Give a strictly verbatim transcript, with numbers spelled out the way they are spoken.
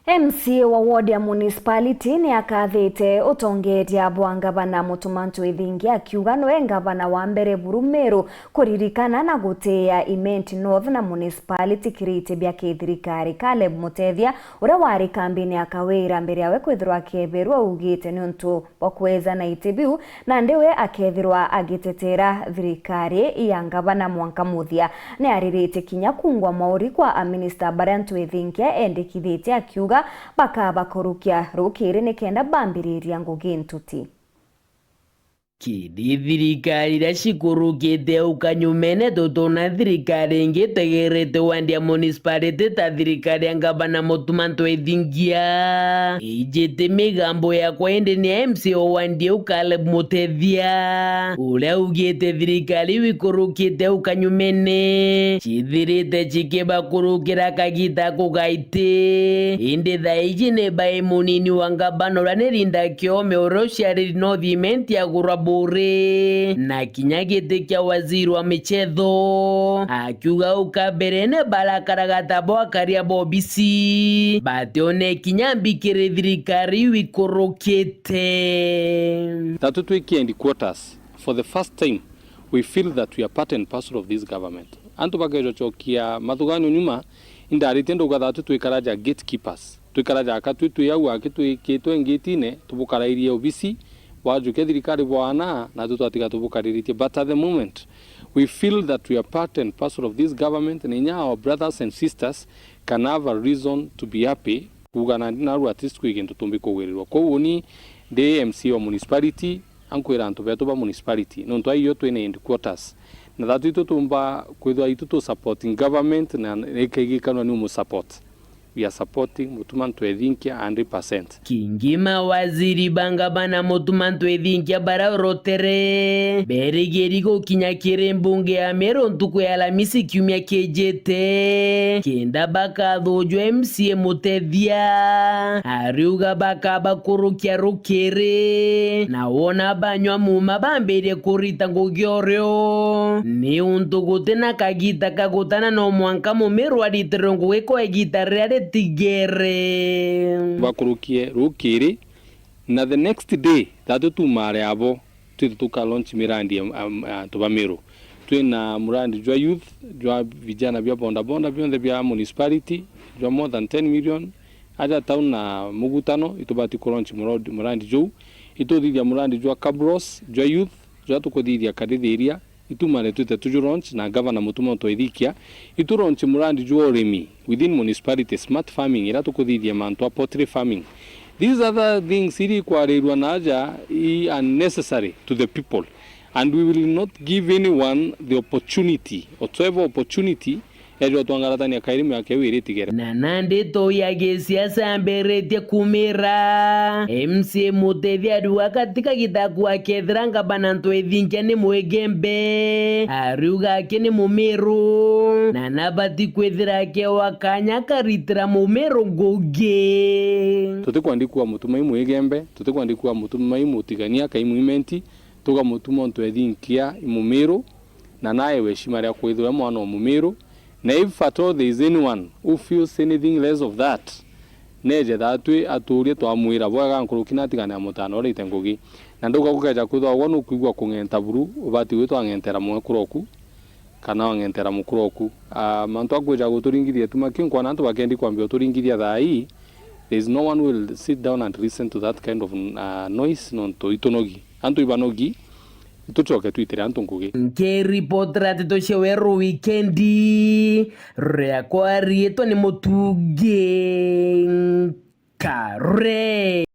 M C A wa ward ya municipality ni akathite utongeeria bwa ngavana Mutuma M'Ethingia, akiuga niwe ngavana wa mbere buru Meru kuririkana na gutiia Imenti North na municipality kiriti bia kithirikari. Caleb Mutethia, uria wari kambini ya Kawira mbere yawe kwithirwa akieberwa, augite niuntu bwa kwejana iti biu, nandi we akethirwa agitetera thirikari ya ngavana mwanka muthia. Ni ariritie kinya kungwa mauri kwa aminista baria M'Ethingia endekithitie, akiuga bakabakurukia rukiri nikenda bambiriria ngugi ntuti. Kiri thirikari iria cikurukite au kanyumene, tutona thirikari ingi itegerete wandi ya municipality ta thirikari ya ngavana Mutuma M'Ethingia. Ijite migambo yakwa indi ni M C A wa wandi au Caleb Mutethia, uria augite thirikari iu ikurukite au kanyumene cithirite cikibakurukira kagita kugaiti. Indi thaa iji ni bai munini wa ngavana uria ni Linda Kiome, uria uciariri North Imenti agurwa bure, na kinya giti kia waziri wa michetho, akiuga au kaberene barakaraga ta bwakaria bobisi, batione kinya mbikiri thirikari iu ikurukite. Tatu twi headquarters, for the first time, we feel that we are part and parcel of this government. Antu bakejocokia mathuganio nyuma, indaritie ndauga tatu twikara ja gatekeepers. Twikara jaka twi twi au aki twikitwe ngitine, tubukarairie obisi, bwajukia thirikari bwaana, natu twatiga tubukariritie. But at the moment, we feel that we are part and parcel of this government, na inya our brothers and sisters can have a reason to be happy, kuuga na, naru at least kwi gintu tumbi kugwirirwa. Kwou uni ndi M C A wa municipality, ankwira antu betu ba municipality, nontu aiyo twina headquarters. Na thatu itu tumba kwithwa itu tu support government, na ikagikanwa ni umu support. We are supporting Mutuma M'Ethingia hundred percent. Kingi mawaziri ba ngavana Mutuma M'Ethingia bara orotere berigiri gukinya kiri mbunge ya Meru ntuku ya Alamisi kiumia kijite, kenda bakathujwa M C A Mutethia. Ariuga bakabakurukia rukiri, na wona banywa muma bambirie kurita ngugi orio, niuntu guti na kagita ka gutana no mwanka Mumiru aritirwe ngugi kwa igita riria ritigere. Bakurukie rukiri, na the next day, thatu tumare abo, twithe tuka launch mirandi ya, am-, antu ba Meru. Twina murandi jwa youth, jwa vijana bia bodaboda bionthe bia municipality, jwa more than ten million. Aja town na mugutano, itubati ku launch murodi-, murandi juu. Ituthithia murandi jwa cabros, jwa youth, jwa tukuthithia karithiria. Itumare twite tuju launch na Governor Mutuma M'Ethingia. Itu launch murandi jwa urimi within municipality, smart farming, ira tukuthithia mantu a poultry farming. These other things iri ikwarirwa na aja i unnecessary to the people. And we will not give anyone the opportunity, whatsoever opportunity, ejwa twangaratania kairi miaka iu iri itigere. Na nandi toi ya gisiasa ambiritie kumira. M C A Mutethia ariuga gati kagita ku akethira ngavana M'Ethingia ni Mwigembe. Ariuga aki ni Mumiru. Na nabati kwithira akewa kanya akaritira Mumiru ngugi. Tutikwandi kuuga Mutuma i Mwigembe, tutikwandi kuuga Mutuma i Mutigania, kai Mwimenti, tuga Mutuma M'Ethingia i Mumiru, na naewe heshima ria kwithirwa e mwana o Mumiru. Na if at all there is anyone who feels anything less of that, neje thatwi aturie twamwira bwega nkuruki na atigane na mutana uria ite ngugi. Na ndauga gukeja kwithwa ugwe nukwigua kung'enta buru, ubati gwitwa ang'entera mwekuru oku, kana wang'entera mukuru oku. Ah, mantu a kwija guturingithia tu maki, nkwana antu bakendi kwambia uturingithia thaa ii, there is no one will sit down and listen to that kind of, ah, noise, nontu itunogi. Antu ibanogi, itucoke twitire antu ngugi. Nkiripotera nteto cia Weru Wikendi, riakwa riitwa ni Mutungi Nkare.